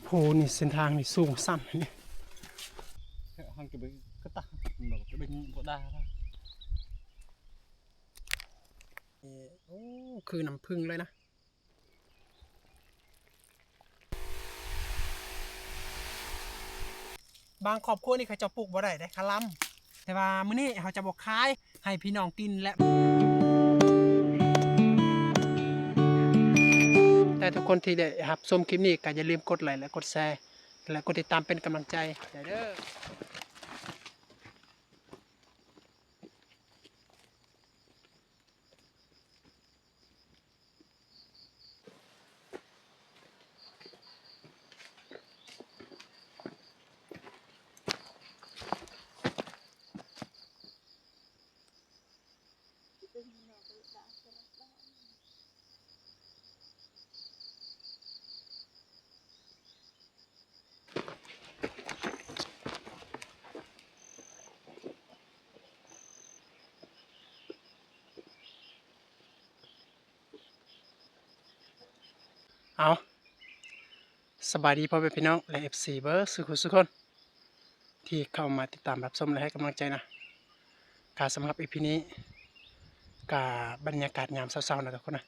ໂພ ນີ້ເສັ້ນທາງນີ້ສູງຊັນນີ້ ເອີ ເຮົາກະໄປກະຕະ ກະໄປບໍ່ໄດ້ ໂອ້ ຄືນ້ຳຜຶ້ງເລີຍນະ. ບາງຄອບຄົວນີ້ເຂົາເຈົ້າປູກບໍ່ໄດ້ເດ້ ຄະລຳ ແຕ່ວ່າມື້ນີ້ເຮົາຈະບໍ່ຂາຍໃຫ້ພີ່ນ້ອງກິນແລະ ແຕ່ທຸກຄົນທີ່ໄດ້ຮັບຊົມຄລິບນີ້ກະຢ່າລືມກົດໄລ ແລະ ກົດແຊ ແລະ ກົດຕິດຕາມເປັນກຳລັງໃຈໃຫ້ເດີ. ເອົາ ສະບາຍດີພໍ່ແມ່ພີ່ນ້ອງ ແລະ ເອັຟຊີ ເບິດສູ່ຜູ້ສູ່ຄົນ ທີ່ເຂົ້າມາຕິດຕາມຮັບຊົມ ແລະ ໃຫ້ກຳລັງໃຈນະ. ກະສຳລັບອີພີນີ້ ກະບັນຍາກາດຍາມເຊົ້າໆນະທຸກຄົນນະ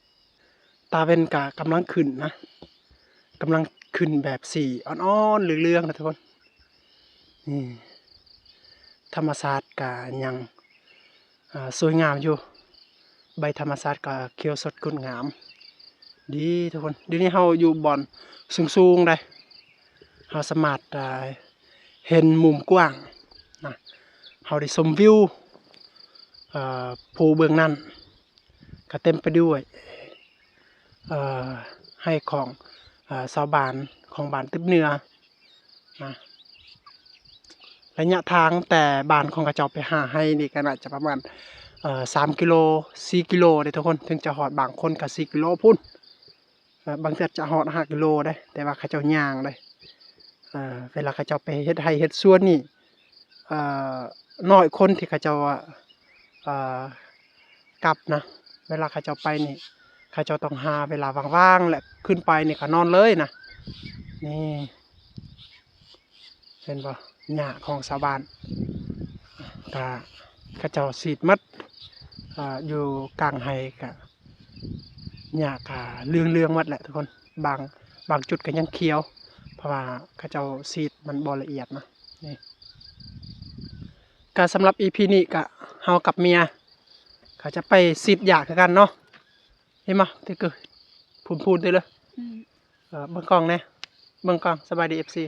ຕາເວັນກະກຳລັງຂຶ້ນນະ ກຳລັງຂຶ້ນແບບສີອ່ອນໆເຫຼືອງໆນະທຸກຄົນ. ນີ້ ທຳມະຊາດກະຍັງ ອາ ສວຍງາມຢູ່ ໃບທຳມະຊາດກໍຂຽວສົດງົດງາມດີທຸກຄົນ. ດຽວນີ້ເຮົາຢູ່ບ່ອນສູງໆໄດ໋ ເຮົາສາມາດ ອາ ເຫັນມຸມກວ້າງນະ ເຮົາໄດ້ຊົມວິວ ອາ ພູເບື້ອງນັ້ນ ກໍເຕັມໄປດ້ວຍ ເອີ ໄຮ່ຂອງ ເອີ ຊາວບ້ານຂອງບ້ານຕຶບເໜືອນະ. ໄລຍະທາງແຕ່ບ້ານຂອງເຂົາເຈົ້າໄປຫາໄຮ່ນີ້ກໍໜ້າຈະປະມານ ເອີ ສາມກິໂລ ສີ່ກິໂລເດ້ທຸກຄົນ ເຖິງຈະຮອດ. ບາງຄົນກໍສີ່ກິໂລພຸ້ນ ເອີ ບາງເທື່ອຈະຮອດຫ້າກິໂລເດ້ ແຕ່ວ່າເຂົາເຈົ້າຍ່າງເດ້. ເອີ ເວລາເຂົາເຈົ້າໄປເຮັດໄຮ່ເຮັດສວນນີ້ ເອີ ນ້ອຍຄົນທີ່ເຂົາເຈົ້າ ເອີ ກັບນະ ເວລາເຂົາເຈົ້າໄປນີ້ ເຂົາເຈົ້າຕ້ອງຫາເວລາວ່າງໆ ແລະ ຂຶ້ນໄປນີ້ກໍນອນເລີຍນະ. ນີ້ ເຫັນບໍ່ ຫຍ້າຂອງຊາວບ້ານ ກະເຂົາເຈົ້າສີດໝົດ ອາ ຢູ່ກາງໄຮ່ກະ ຫຍ້າກະເຫຼືອງໆໝົດແຫຼະທຸກຄົນ. ບາງ ບາງຈຸດກໍຍັງຂຽວ ເພາະວ່າເຂົາເຈົ້າສີດມັນບໍ່ລະອຽດນະ. ນີ້ ກະສຳລັບອີພີນີ້ກະເຮົາກັບເມຍກະຈະໄປສີດຢາຄືກັນເນາະ. ເຫັນບໍ່ ຕິກກຶ ພູນໆຕິເລີຍ. ອືມ ເອີ ເບິ່ງກ້ອງແດ່ ເບິ່ງກ້ອງ. ສະບາຍດີ ເອັຟຊີ.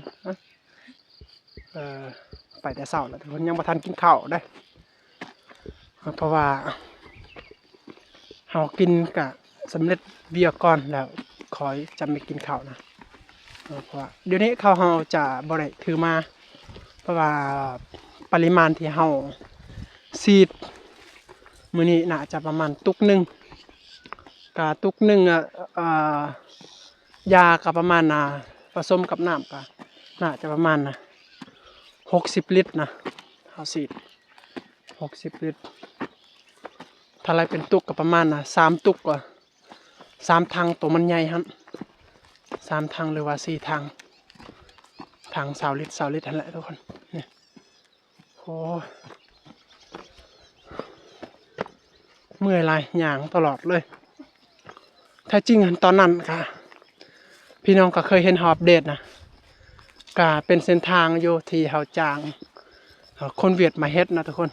ເອີ ໄປແຕ່ເຊົ້າແລ້ວ ເພິ່ນຍັງບໍ່ທັນກິນເຂົ້າເດ້ ເພາະວ່າເຮົາກິນກະສຳເລັດວຽກກ່ອນ ແລ້ວຄ່ອຍຈະໄປກິນເຂົ້ານະ. ເອີ ເພາະວ່າດຽວນີ້ເຂົ້າເຮົາຈະບໍ່ໄດ້ຖືມາ ເພາະວ່າປະລິມານທີ່ເຮົາສີດມື້ນີ້ໜ້າຈະປະມານຕຸກໜຶ່ງ ກະຕຸກໜຶ່ງ ເອີ ຢາກະປະມານ ອາ ປະສົມກັບນ້ຳກະໜ້າຈະປະມານ ອາ ຫົກສິບລິດນະ ເຮົາສີດຫົກສິບລິດ. ຖ້າໄລ່ເປັນຕຸກກະປະມານ ອາ ສາມຕຸກ ກວ່າສາມຖັງ ໂຕມັນໃຫຍ່ຫັ້ນ ສາມຖັງ ຫຼືວ່າສີ່ຖັງ ຖັງຊາວລິດ ຊາວລິດຫັ້ນແຫຼະທຸກຄົນ. ນີ້ ໂອ້ຍ ເມື່ອຍຫຼາຍ ຍ່າງຕະຫຼອດເລີຍ. ແທ້ຈິງຫັ້ນຕອນນັ້ນກະ ພີ່ນ້ອງກໍເຄີຍເຫັນເຮົາອັບເດດນະ ກະເປັນເສັ້ນທາງຢູ່ທີ່ເຮົາຈ້າງ ເອີ ຄົນຫວຽດມາເຮັດນະທຸກຄົນ.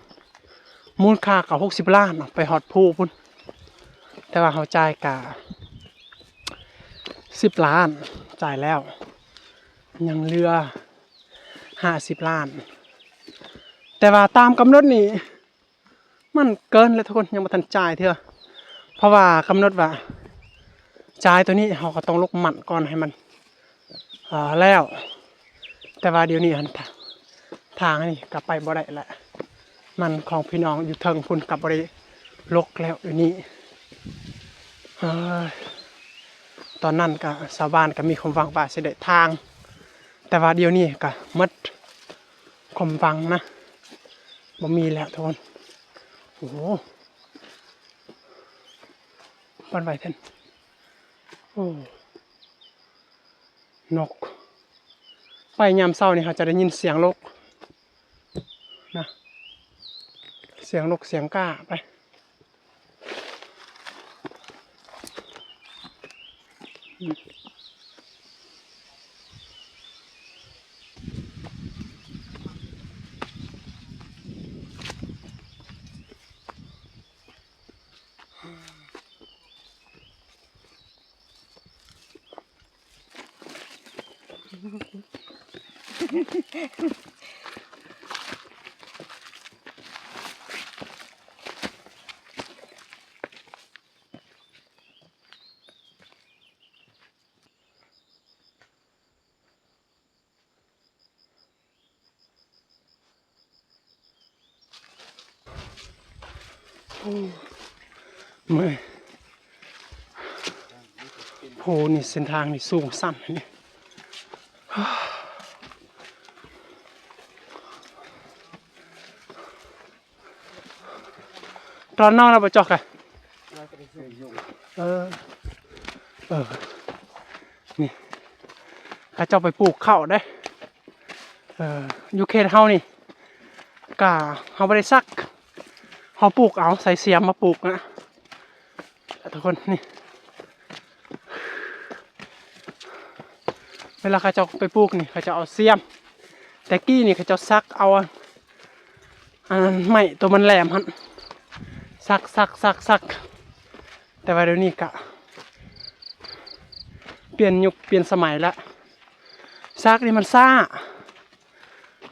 ມູນຄ່າກໍຫົກສິບລ້ານເນາະ ໄປຮອດພູພຸ້ນ ແຕ່ວ່າເຮົາຈ່າຍກະສິບລ້ານ ຈ່າຍແລ້ວ ຍັງເຫຼືອຫ້າສິບລ້ານ. ແຕ່ວ່າຕາມກຳນົດນີ້ ມັນເກີນແລ້ວທຸກຄົນ ຍັງບໍ່ທັນຈ່າຍເທື່ອ ເພາະວ່າກຳນົດວ່າຈ່າຍໂຕນີ້ ເຮົາກໍຕ້ອງລົງໝັ້ນກ່ອນໃຫ້ມັນ ເອີ ແລ້ວ. ແຕ່ວ່າດຽວນີ້ຫັ້ນ ທາງນີ້ກໍໄປບໍ່ໄດ້ແລ້ວ ມັນຂອງພີ່ນ້ອງຢູ່ເທິງພຸ້ນ ກໍບໍ່ໄດ້ລົກແລ້ວດຽວນີ້. ເອີຍ ຕອນນັ້ນກໍຊາວບ້ານກໍມີຄວາມຫວັງວ່າຊິໄດ້ທາງ ແຕ່ວ່າດຽວນີ້ກໍໝົດຄວາມຫວັງນະ ບໍ່ມີແລ້ວທຸກຄົນ. ໂອ້ໂຫ ປານໄວແທ້ນະ ໂອ້ ນົກ ໄປຍາມເຊົ້ານີ້ ເຮົາຈະໄດ້ຍິນສຽງນົກນະ ສຽງນົກສຽງກ້າໄປ. ໂອ້ ເມື່ອຍ. ໂຫ ນີ້ເສັ້ນທາງນີ້ສູງຊັນນີ້. ຕອນນອນລະບໍ່ຈອກກະ ເອີ ເອີ ນີ້ ເຂົາເຈົ້າໄປປູກເຂົ້າເດ້. ເອີ ຢູ່ເຂດເຮົານີ້ ກະເຮົາບໍ່ໄດ້ສັກ ເຮົາປູກເອົາ ໃສ່ສຽມມາປູກນະ ທຸກຄົນ. ນີ້ ເວລາເຂົາເຈົ້າໄປປູກນີ້ ເຂົາເຈົ້າເອົາສຽມ ແຕ່ກີ້ນີ້ເຂົາເຈົ້າສັກເອົາ ອັນນັ້ນ ໄມ້ໂຕມັນແຫຼມຫັ້ນ ສັກ ສັກ ສັກ ສັກ. ແຕ່ວ່າດຽວນີ້ກະປ່ຽນຍຸກປ່ຽນສະໄໝລະ ສັກນີ້ມັນຊ້າ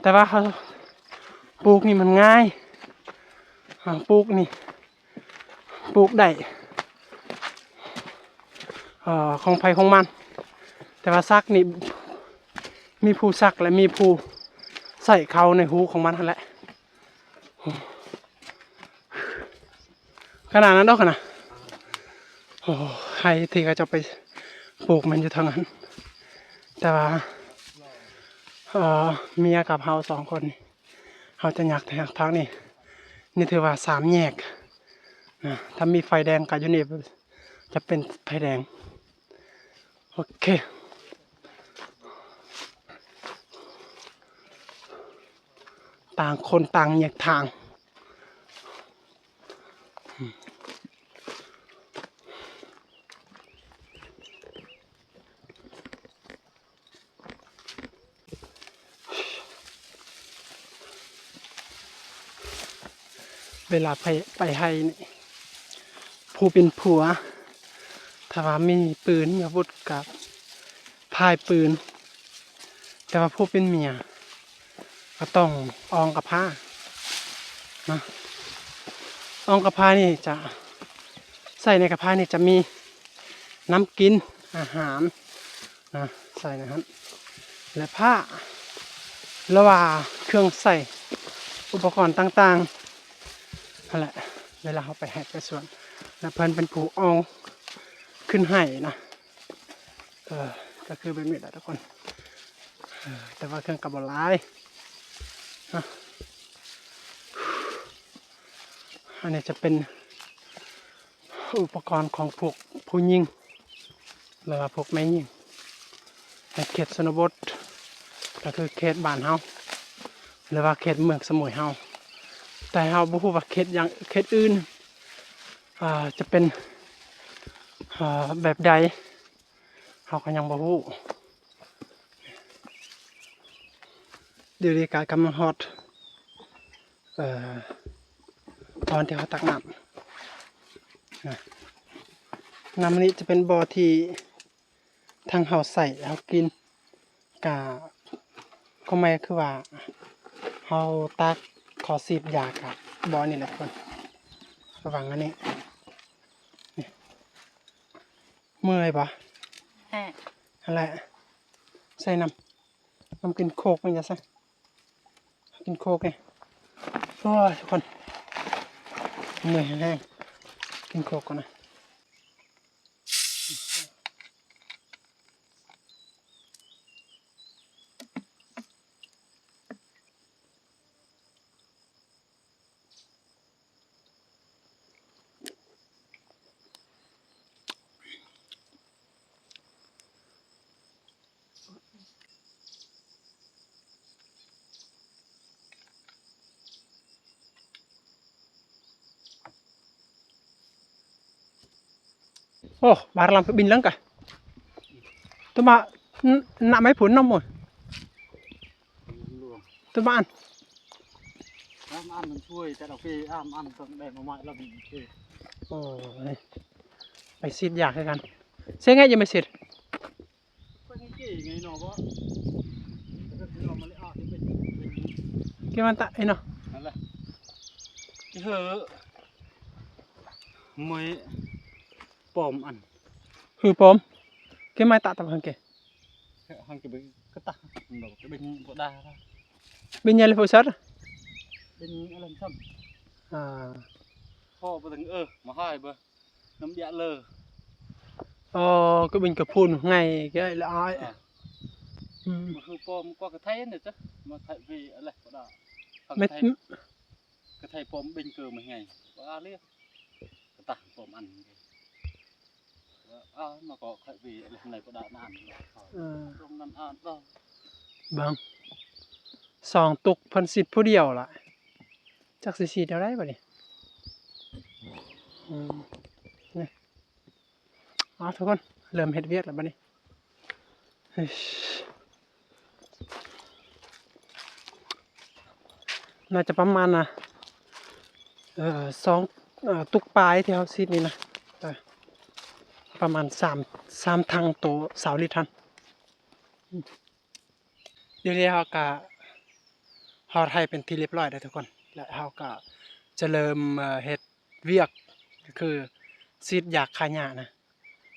ແຕ່ວ່າເຮົາປູກນີ້ມັນງ່າຍ ເຮົາປູກນີ້ ປູກໄດ້ ເອີ ຂອງໃຜຂອງມັນ. ແຕ່ວ່າສັກນີ້ມີຜູ້ສັກ ແລະ ມີຜູ້ໃສ່ເຂົ້າໃນຮູຂອງມັນຫັ້ນແຫຼະ. ຂະໜາດນັ້ນດອກຫັ້ນນະ. ໂອ້ ໄຮ່ທີ່ເຂົາເຈົ້າໄປປູກແມ່ນຢູ່ທາງນັ້ນ ແຕ່ວ່າ ເອີ ເມຍກັບເຮົາສອງຄົນນີ້ ເຮົາຈະຍາກແທ້ທາງນີ້. ນີ້ຖືວ່າສາມແຍກນະ ຖ້າມີໄຟແດງກະຢູ່ນີ້ຈະເປັນໄຟແດງ. ໂອເຄ ຕ່າງຄົນຕ່າງແຍກທາງ. ເວລາໄປ ໄປໄຮ່ນີ້ ຜູ້ເປັນຜົວ ຖ້າວ່າມີປືນ ມີອາວຸດກະພາຍປືນ ແຕ່ວ່າຜູ້ເປັນເມຍ ກໍຕ້ອງອອງກະພ້າເນາະ. ອອງກະພ້ານີ້ຈະ ໃສ່ໃນກະພ້ານີ້ຈະມີນ້ຳກິນ ອາຫານນະ ໃສ່ໃນຫັ້ນ ແລະ ຜ້າ ຫຼືວ່າເຄື່ອງໃຊ້ ອຸປະກອນຕ່າງໆ ຫັ້ນແຫຼະ. ເວລາເຮົາໄປໄຮ່ໄປສວນ ແລະ ເພິ່ນເປັນຜູ້ອອງຂຶ້ນໄຮ່ນະ. ເອີ ກໍຄືແບບນີ້ແຫຼະທຸກຄົນ. ເອີ ແຕ່ວ່າເຄື່ອງກໍບໍ່ຫຼາຍເນາະ. ອັນນີ້ຈະເປັນອຸປະກອນຂອງພວກຜູ້ຍິງ ຫຼືວ່າພວກແມ່ຍິງໃນເຂດຊົນນະບົດ ກໍຄືເຂດບ້ານເຮົາ ຫຼືວ່າເຂດເມືອງສະໝຸຍເຮົາ. ແຕ່ເຮົາບໍ່ຮູ້ວ່າເຂດຢ່າງ ເຂດອື່ນ ອ່າ ຈະເປັນ ອ່າ ແບບໃດ ເຮົາກໍຍັງບໍ່ຮູ້. ດຽວນີ້ກໍກຳລັງຮອດ ເອີ ບ່ອນທີ່ເຮົາຕັກນ້ຳນະ. ນ້ຳນີ້ຈະເປັນບໍ່ທີ່ທາງເຮົາໃຊ້ເຮົາກິນ ກະ ຄວາມໝາຍກໍຄືວ່າ ເຮົາຕັກຂໍສີດຢາກະບໍ່ນີ້ແຫຼະທຸກຄົນ. ລະວັງອັນນີ້ ນີ້ ເມື່ອຍບໍ່? ແຮະ ຫັ້ນແຫຼະ ໃສ່ນ້ຳ ນ້ຳກິນໂຄກນີ້ ຢ່າໃສ່ ກິນໂຄກນີ້. ໂອ້ຍ ທຸກຄົນ ເມື່ອຍແຮງ ກິນໂຄກກ່ອນນະ. ໂ Ồ, ba lam pin lăng kah. Tuma na mai phun nom ôi. Tuma ăn. Lam ăn mình chui, ta đọc cái lam ăn tận đây mà mãi là mình chui. Ồ, này. Phải xịt yak cái căn. Sẽ ngay cho mày xịt. Ke mata ino. Alah. Ke he. Moi pom an. Hu pom. Ke mai ta ta hang ke. Hang ke be ketah. Ndo ke ben poda. Ben nyale fo sar. Ben alam sam. Ah. Ho ba teng eh mahai ba. Năm bia lơ. Ồ, cái bình cà phun ngày cái là ai. À. Ừ. Mà hư pom qua cái thay nữa chứ. Mà thay vì leh có đã. Thằng Mệt thay, cái thay pom bình cơ mà ngày. Có a liếc. Cái tah pom ăn. À, mà có thay vì leh này có đã ăn. Ờ. Trong năm ăn đó. ເບິ່ງ ສອງຕຸກເພິ່ນຊິດຜູ້ດຽວລະ ຈັກຊິສີດແນວໃດບາດນີ້. ອືມ ນີ້ ເອົາ ທຸກຄົນ ເລີ່ມເຮັດວຽກແລ້ວບາດນີ້. ໜ້າຈະປະມານ ອ່າ ເອີ ສອງ ເອີ ຕຸກປາຍທີ່ເຮົາສີດນີ້ນະ ເອີ ປະມານສາມ ສາມຖັງໂຕຊາວລິດຫັ້ນ. ດຽວນີ້ເຮົາກະຮອດໄຮ່ເປັນທີ່ລຽບຮ້ອຍແລ້ວທຸກຄົນ ແລະເຮົາກະຈະເລີ່ມ ເອີ ເຮັດວຽກ ກໍຄືສີດຢາຂ້າຫຍ້ານະ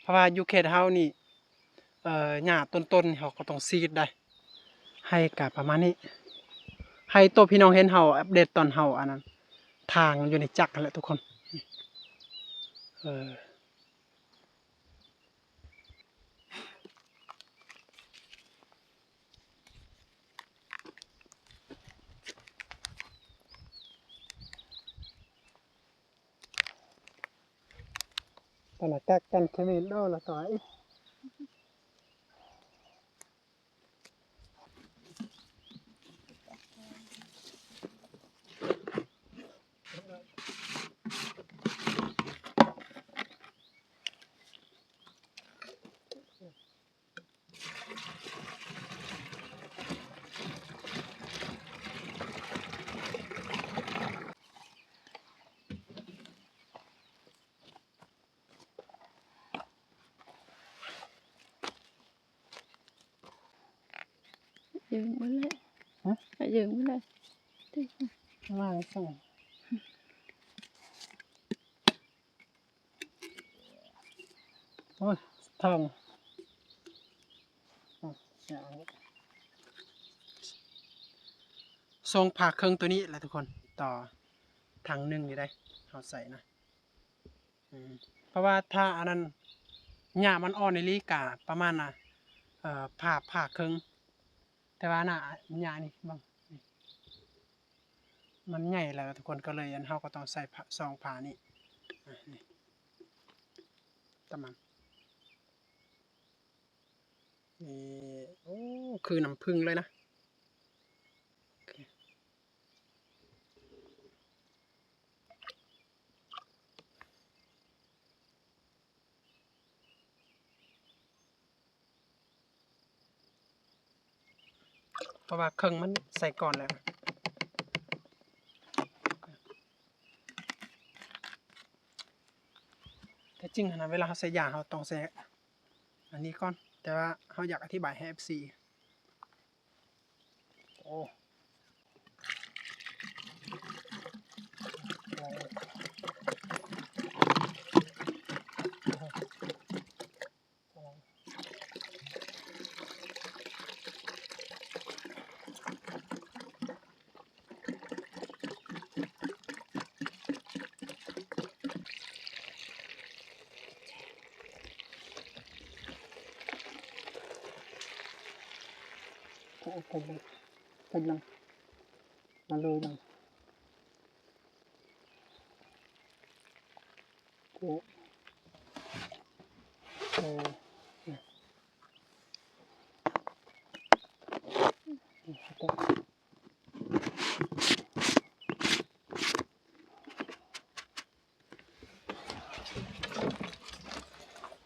ເພາະວ່າຢູ່ເຂດເຮົານີ້ ເອີ ຫຍ້າຕົ້ນໆ ເຮົາກໍຕ້ອງສີດໄດ໋ ໄຮ່ກະປະມານນີ້ ໄຮ່ໂຕພີ່ນ້ອງເຫັນເຮົາອັບເດດຕອນເຮົາອັນນັ້ນ ຖາງຢູ່ໃນຈັກຫັ້ນແຫຼະທຸກຄົນ ເອີ. ຕະໜາກກັກກັນເຂມນໂດລະຕອຍ. ຢືມບໍ່ໄດ້ ຮະ ໃຫ້ຢືມບໍ່ໄດ້ ມາໃສ່ ໂອ້ຍ ທອງ ອືມ ສົ່ງຜ້າເຄິ່ງໂຕນີ້ແຫຼະທຸກຄົນ ຕໍ່ຖັງໜຶ່ງນີ້ໄດ໋ ເຮົາໃສ່ນະ. ອືມ ເພາະວ່າຖ້າອັນນັ້ນ ຫຍ້າມັນອ່ອນອີ່ຫຼີກະປະມານ ອ່າ ເອີ ຜ່າ ຜ່າເຄິ່ງ ແຕ່ວ່າໜ້າຫຍ້ານີ້ເບິ່ງ ນີ້ ມັນໃຫຍ່ແລ້ວທຸກຄົນ ກໍເລີຍອັນ ເຮົາກໍຕ້ອງໃສ່ສອງຜ່ານີ້ ອ່າ ນີ້ ຕະມັງ ນີ້ ໂອ້ ຄືນ້ຳຜຶ້ງເລີຍນະ ໂອເຄ. ເພາະວ່າເຄິ່ງມັນໃສ່ກ່ອນແລ້ວ ແທ້ຈິງຫັ້ນນະ ເວລາເຮົາໃສ່ຢາ ເຮົາຕ້ອງໃສ່ອັນນີ້ກ່ອນ ແຕ່ວ່າເຮົາຢາກອະທິບາຍໃຫ້ເອັຟຊີ ໂອ້. ໂອ້ ເປັນ ເປັນຫຍັງ ມາເລີຍນະ ໂອ້ ເອີ. ໂ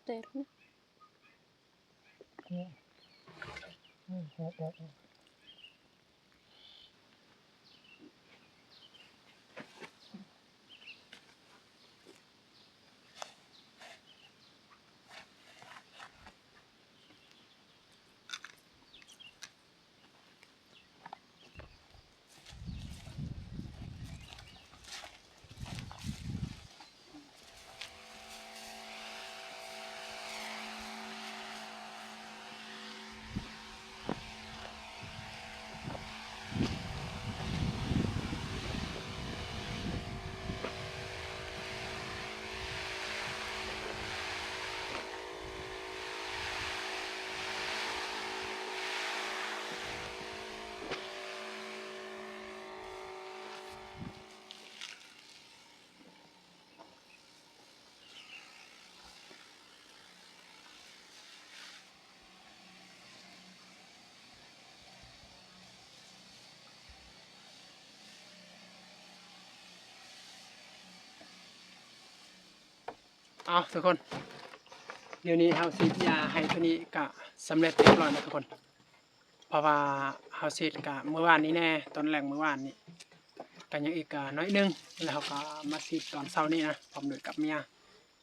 ເຕັມນະ. ເອົາ ທຸກຄົນ ດຽວນີ້ເຮົາສີດຢາໃຫ້ໂຕນີ້ກະສຳເລັດຮຽບຮ້ອຍແລ້ວທຸກຄົນ. ເພາະວ່າເຮົາສີດກະມື້ວານນີ້ແດ່ ຕອນແລງມື້ວານນີ້ ກະຍັງອີກກະໜ້ອຍໜຶ່ງ ແລ້ວເຮົາກະມາສີດຕອນເຊົ້ານີ້ນະ ພ້ອມດ້ວຍກັບເມຍ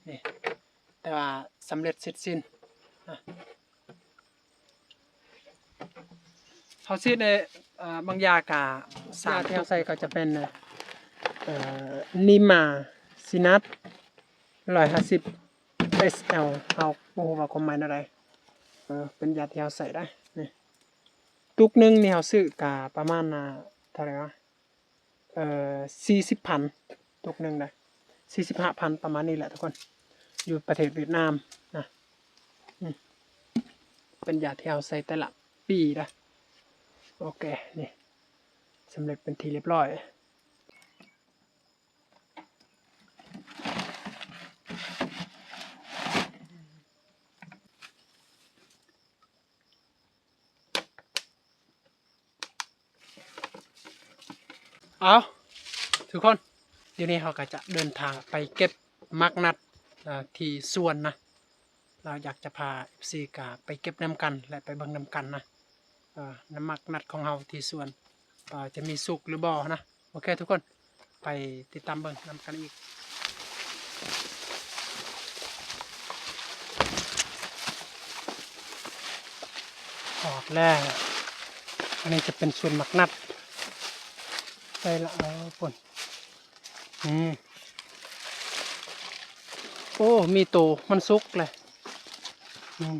ນີ້ ແຕ່ວ່າສຳເລັດເສັດສິ້ນນະ. ເຮົາສີດໃນ ເອີ ບາງຢາກະ ສານທີ່ເຮົາໃສ່ກໍຈະເປັນ ເອີ ນິມາຊິນັດ ຮ້ອຍຫ້າສິບ ເອສແອລ ເຮົາບໍ່ຮູ້ວ່າຄວາມໝາຍແນວໃດ ເອີ ເປັນຢາທີ່ເຮົາໃສ່ໄດ້ນີ້. ຕຸກໜຶ່ງນີ້ເຮົາຊື້ກະປະມານ ອ່າ ເທົ່າໃດວະ ເອີ ສີ່ສິບພັນ ຕຸກໜຶ່ງນະ ສີ່ສິບຫ້າພັນ ປະມານນີ້ແຫຼະທຸກຄົນ ຢູ່ປະເທດຫວຽດນາມນະ. ອືມ ເປັນຢາທີ່ເຮົາໃສ່ແຕ່ລະປີນະ. ໂອເຄ ນີ້ ສຳເລັດເປັນທີ່ຮຽບຮ້ອຍ. ເອົາ ທຸກຄົນ ດຽວນີ້ເຮົາກໍຈະເດີນທາງໄປເກັບໝາກນັດ ເອີ ທີ່ສວນນະ. ລາວຢາກຈະພາເອັຟຊີກະໄປເກັບນຳກັນ ແລະ ໄປເບິ່ງນຳກັນນະ ເອີ ນ້ຳໝາກນັດຂອງເຮົາທີ່ສວນ ເອີ ຈະມີສຸກຫຼືບໍ່ນະ. ໂອເຄທຸກຄົນ ໄປຕິດຕາມເບິ່ງນຳກັນອີກ. ຮອດແລ້ວ ອັນນີ້ຈະເປັນສວນໝາກນັດ ໃສ່ລະ ເອີ ພຸ້ນ ນີ້ ໂອ້ ມີໂຕມັນສຸກແລ້ວ ອືມ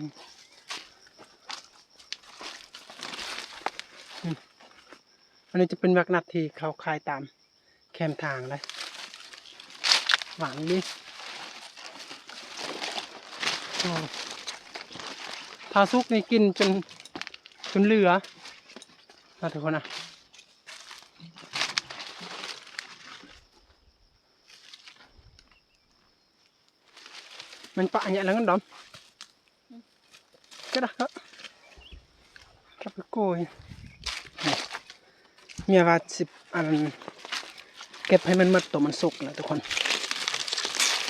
ອືມ ອັນນີ້ຈະເປັນໝາກນັດທີ່ເຂົາຂາຍຕາມແຄມທາງເດ້ ຫວານດີ. ໂອ້ ຖ້າສຸກນີ້ກິນຈົນ ຈົນເຫຼືອນະທຸກຄົນນະ. ມັນປະອັນຍະລະເງິນດອນ ອືມ ກະດະ ກັບໄປໂກຍ ເມຍວ່າຊິອັນ ເກັບໃຫ້ມັນໝົດໂຕມັນສຸກແລ້ວທຸກຄົນ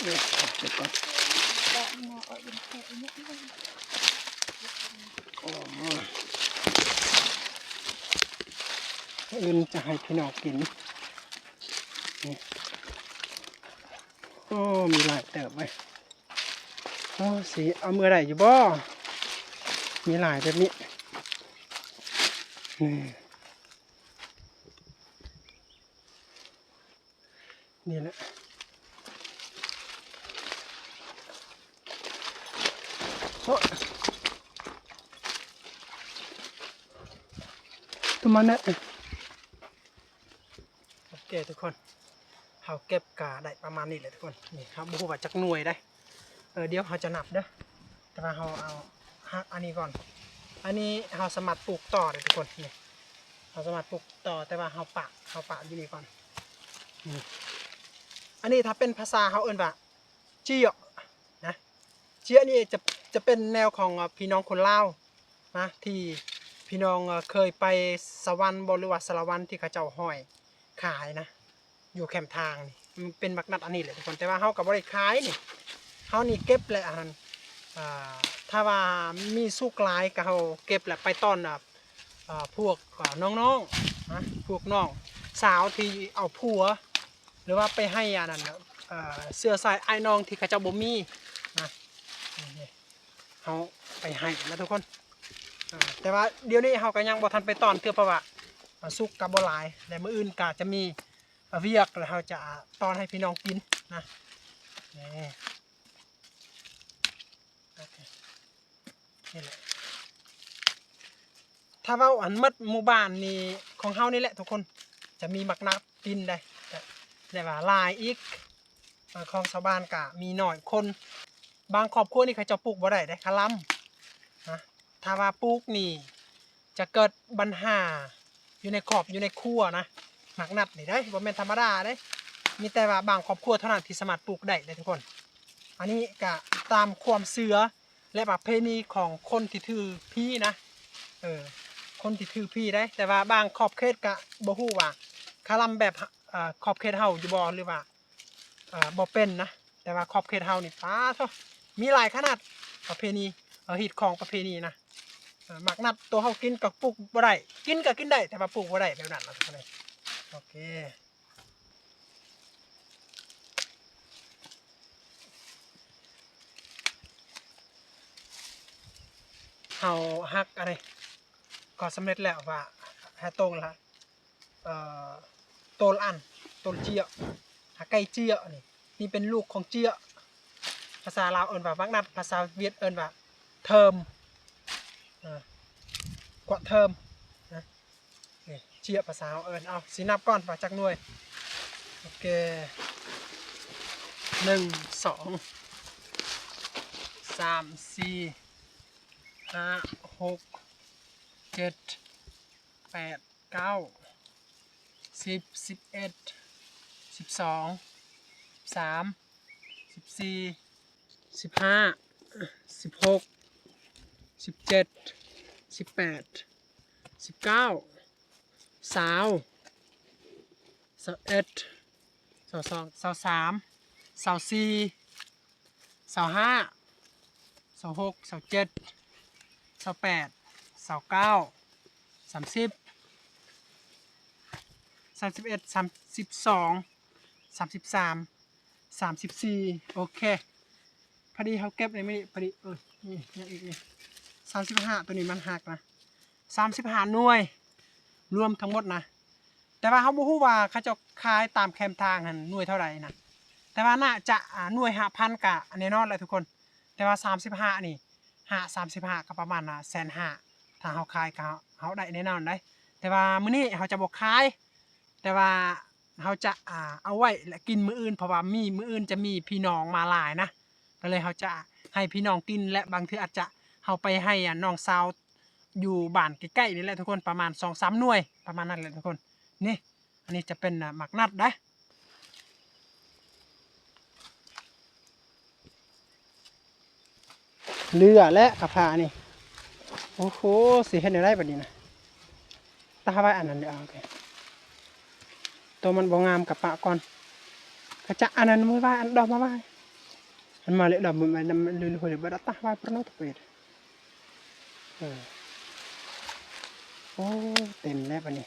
ເອີ ເກັບກ່ອນ. ອໍ ອື່ນຈະໃຫ້ພີ່ນ້ອງກິນ ນີ້ ໂອ້ ມີຫຼາຍເຕີບເວີຍ. ໂອ້ ຊິເອົາເມືອໄດ້ຢູ່ບໍ່? ມີຫຼາຍແບບນີ້ ນີ້ ນີ້ແຫຼະ ໂອ້ ຕົວມັນນະ. ໂອເຄທຸກຄົນ ເຮົາເກັບກະໄດ້ປະມານນີ້ແຫຼະທຸກຄົນ. ນີ້ ເຮົາບໍ່ຮູ້ວ່າຈັກໜ່ວຍໃດ. ເອີ ດຽວເຮົາຈະນັບເດີ ແຕ່ວ່າເຮົາເອົາຫັກອັນນີ້ກ່ອນ. ອັນນີ້ເຮົາສາມາດປູກຕໍ່ໄດ້ທຸກຄົນ. ນີ້ ເຮົາສາມາດປູກຕໍ່ ແຕ່ວ່າເຮົາປະ ເຮົາປະຢູ່ນີ້ກ່ອນ. ນີ້ ອັນນີ້ຖ້າເປັນພາສາເຮົາເອີ້ນວ່າ ເຈຍນະ. ເຈຍນນີ້ຈະ ຈະເປັນແນວຂອງ ເອີ ພີ່ນ້ອງຄົນລາວນະ ທີ່ພີ່ນ້ອງ ເອີ ເຄີຍໄປສະຫວັນບໍ ຫຼືວ່າສາລະວັນ ທີ່ເຂົາເຈົ້າຫ້ອຍຂາຍນະ ຢູ່ແຄມທາງນີ້. ມັນເປັນໝາກນັດອັນນີ້ແຫຼະທຸກຄົນ ແຕ່ວ່າເຮົາກໍບໍ່ໄດ້ຂາຍນີ້ ເຮົານີ້ເກັບແຫຼະ. ອັນ ອ່າ ຖ້າວ່າມີສຸກຫຼາຍກໍເຮົາເກັບແຫຼະ ໄປຕ້ອນ ອ່າ ອ່າ ພວກ ອ່າ ນ້ອງໆ ນະ ພວກນ້ອງສາວທີ່ເອົາຜົວ ຫຼືວ່າໄປໃຫ້ອັນນັ້ນ ເອີ ເຊື້ອສາຍອ້າຍນ້ອງທີ່ເຂົາເຈົ້າບໍ່ມີນະ ນີ້ ເຮົາໄປໃຫ້ນະທຸກຄົນ. ເອີ ແຕ່ວ່າດຽວນີ້ເຮົາກໍຍັງບໍ່ທັນໄປຕ້ອນເທື່ອ ເພາະວ່າ ເອີ ສຸກກໍບໍ່ຫຼາຍ ແລະ ມື້ອື່ນກໍຈະມີ ເອີ ວຽກ ແລ້ວເຮົາຈະຕ້ອນໃຫ້ພີ່ນ້ອງກິນນະ. ນີ້ ໂອເຄ ນີ້ແຫຼະ ຖ້າເວົ້າອັນໝົດໝູ່ບ້ານນີ້ຂອງເຮົານີ້ແຫຼະທຸກຄົນ ຈະມີໝາກນັດກິນໄດ໋ ແຕ່ວ່າຫຼາຍອີກ ເອີ ຂອງຊາວບ້ານກະມີໜ້ອຍຄົນ. ບາງຄອບຄົວນີ້ເຂົາເຈົ້າປູກບໍ່ໄດ້ເດ້ ຄະລຳນະ ຖ້າວ່າປູກນີ້ຈະເກີດບັນຫາຢູ່ໃນຄອບ ຢູ່ໃນຄົວນະ. ໝາກນັດນີ້ເດ້ ບໍ່ແມ່ນທຳມະດາເດ້ ມີແຕ່ວ່າບາງຄອບຄົວເທົ່ານັ້ນທີ່ສາມາດປູກໄດ້ເດ້ທຸກຄົນ. ອັນນີ້ກະຕາມຄວາມເຊື່ອ ແລະ ປະເພນີຂອງຄົນທີ່ຖືຜີນະ ເອີ ຄົນທີ່ຖືຜີນໄດ໋. ແຕ່ວ່າບາງຂອບເຂດກະບໍ່ຮູ້ວ່າຄະລຳແບບ ເອີ ຂອບເຂດເຮົາຢູ່ບໍ່ ຫຼືວ່າ ເອີ ບໍ່ເປັນນະ. ແຕ່ວ່າຂອບເຂດເຮົານີ້ ປາໂທ້ ມີຫຼາຍຂະໜາດປະເພນີ ເອີ ຮີດຄອງປະເພນີນະ. ເອີ ໝາກນັດໂຕເຮົາກິນກໍປູກບໍ່ໄດ້ ກິນກໍກິນໄດ້ ແຕ່ວ່າປູກບໍ່ໄດ້ ແບບນັ້ນນະ. ໂອເຄ ເຮົາຫັກອັນນີ້ກໍສຳເລັດແລ້ວ ວ່າໃຫ້ໂຕງລະ ເອີ ໂຕນອັນ ໂຕນເຈຍ ຫາໄກ່ເຈຍນີ້ ນີ້ເປັນລູກຂອງເຈຍ. ພາສາລາວເອີ້ນວ່າໝາກນັດ ພາສາຫວຽດເອີ້ນວ່າເທີມ ເອີ ກວາເທີມນະ. ນີ້ເຈຍພາສາເຮົາເອີ້ນ. ເອົາ ຊິນັບກ່ອນວ່າຈັກໜ່ວຍ. ໂອເຄ ໜຶ່ງ ສອງ ສາມ ສີ່ ຫ້າ ຫົກ ເຈັດ ແປດ ເກົ້າ ສິບ ສິບເອັດ ສິບສອງ ສິບສາມ ສິບສີ່ ສິບຫ້າ ສິບຫົກ ສິບເຈັດ ສິບແປດ ສິບເກົ້າ ຊາວ ຊາວເອັດ ຊາວສອງ ຊາວສາມ ຊາວສີ່ ຊາວຫ້າ ຊາວຫົກ ຊາວເຈັດ ຊາວແປດ ຊາວເກົ້າ ສາມສິບ ສາມສິບເອັດ ສາມສິບສອງ ສາມສິບສາມ ສາມສິບສີ່. ໂອເຄ ພໍດີເຮົາເກັບໃນມື້ນີ້ພໍດີ. ເອີ ນີ້ຍັງອີກນີ້ ສາມສິບຫ້າ ໂຕນີ້ມັນຫັກນະ ສາມສິບຫ້າໜ່ວຍ ລວມທັງໝົດນະ. ແຕ່ວ່າເຮົາບໍ່ຮູ້ວ່າເຂົາເຈົ້າຂາຍຕາມແຄມທາງຫັ້ນໜ່ວຍເທົ່າໃດນະ ແຕ່ວ່າໜ້າຈະ ອ່າ ໜ່ວຍຫ້າພັນກະແນ່ນອນແຫຼະທຸກຄົນ. ແຕ່ວ່າສາມສິບຫ້ານີ້ ຫ້າ ສາມສິບຫ້າກະປະມານ ອ່າ ແສນຫ້າ ຖ້າເຮົາຂາຍກະເຮົາໄດ້ແນ່ນອນໄດ໋. ແຕ່ວ່າມື້ນີ້ເຮົາຈະບໍ່ຂາຍ ແຕ່ວ່າເຮົາຈະ ອ່າ ເອົາໄວ້ ແລະ ກິນມື້ອື່ນ ເພາະວ່າມີ ມື້ອື່ນຈະມີພີ່ນ້ອງມາຫຼາຍນະ ກໍເລີຍເຮົາຈະໃຫ້ພີ່ນ້ອງກິນ ແລະ ບາງເທື່ອອາດຈະເຮົາໄປໃຫ້ ອ່າ ນ້ອງສາວຢູ່ບ້ານໃກ້ໆນີ້ແຫຼະທຸກຄົນ ປະມານສອງສາມໜ່ວຍ ປະມານນັ້ນແຫຼະທຸກຄົນ. ນີ້ ອັນນີ້ຈະເປັນ ອ່າ ໝາກນັດເດ້. ເຫຼືອແລ້ວກະພານີ້. ໂອ້ໂຫ ຊິເຮັດແນວໃດບັດນີ້ນະ? ຕາໄວ້ອັນນັ້ນເດີ ເອົາ ໂຕມັນບໍ່ງາມກະປະກ່ອນ. ກະຈະອັນນັ້ນມາໄວ້ ອັນດອກມາໄວ້ ອັນມາເລະດອກ ມັນ ມັນ ມັນ ລືມ ລືມ ບໍ່ໄດ້ຕາໄວ້ປະໂນດເປດ. ເອີ ໂອ້ ເຕັມແລ້ວບັດນີ້.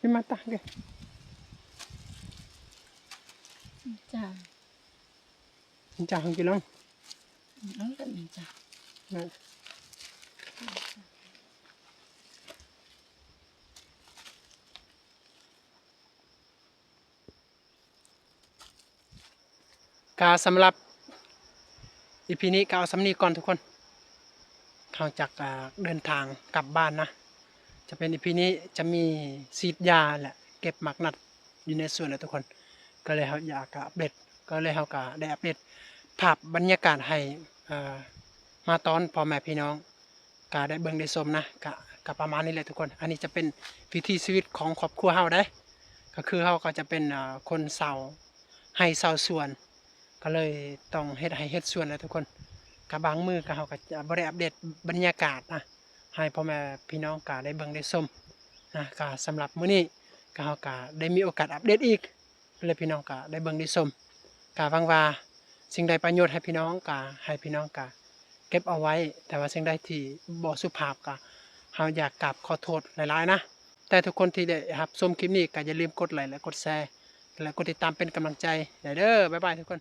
ນີ້ມາຕາເກ. ຈ້າ ນີ້ຈ້າ ເຮົາກິນລອງ ອືມ ເອົາແບບນີ້ຈ້າ ນະ ກະສຳລັບອີພີນີ້ກະເອົາສ່ຳນີ້ກ່ອນທຸກຄົນ. ເຮົາຈະ ອ່າ ເດີນທາງກັບບ້ານນະ. ຈະເປັນ ອີພີນີ້ຈະມີສີດຢາ ແລະ ເກັບໝາກນັດຢູ່ໃນສວນແຫຼະທຸກຄົນ. ກະເລີຍເຮົາຢາກອັບເດດ ກະເລີຍເຮົາກະໄດ້ອັບເດດພາບບັນຍາກາດໃຫ້ ເອີ ມາຕ້ອນພໍ່ແມ່ພີ່ນ້ອງ ກະໄດ້ເບິ່ງໄດ້ຊົມນະ. ກະ ກະປະມານນີ້ແຫຼະທຸກຄົນ. ອັນນີ້ຈະເປັນວິຖີຊີວິດຂອງຄອບຄົວເຮົາເດ້. ກະຄືເຮົາກະຈະເປັນ ເອີ ຄົນເຊົ່າໄຮ່ເຊົ່າສວນ ກະເລີຍຕ້ອງເຮັດໄຮ່ເຮັດສວນແຫຼະທຸກຄົນ. ກະບາງມື້ກະເຮົາກະຈະບໍ່ໄດ້ອັບເດດບັນຍາກາດນະ ໃຫ້ພໍ່ແມ່ພີ່ນ້ອງກະໄດ້ເບິ່ງໄດ້ຊົມນະ. ກະສຳລັບມື້ນີ້ກະເຮົາກະໄດ້ມີໂອກາດອັບເດດອີກ ເລີຍພີ່ນ້ອງກະໄດ້ເບິ່ງໄດ້ຊົມ. ກະຫວັງວ່າສິ່ງໃດປະໂຫຍດໃຫ້ພີ່ນ້ອງ ກະໃຫ້ພີ່ນ້ອງກະເກັບເອົາໄວ້, ແຕ່ວ່າສິ່ງໃດທີ່ບໍ່ສຸພາບ ກະເຮົາຢາກກາບຂໍໂທດຫຼາຍໆນະ. ແຕ່ທຸກຄົນທີ່ໄດ້ຮັບຊົມຄລິບນີ້ ກະຢ່າລືມກົດໄລ ແລະ ກົດແຊ ແລະ ກົດຕິດຕາມເປັນກຳລັງໃຈແດ່ເດີ. ບາຍບາຍທຸກຄົນ.